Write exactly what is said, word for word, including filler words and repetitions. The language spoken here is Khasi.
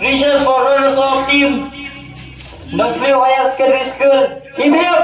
Wishes for runners up team Nongthymmai Higher Secondary School. Hip hip.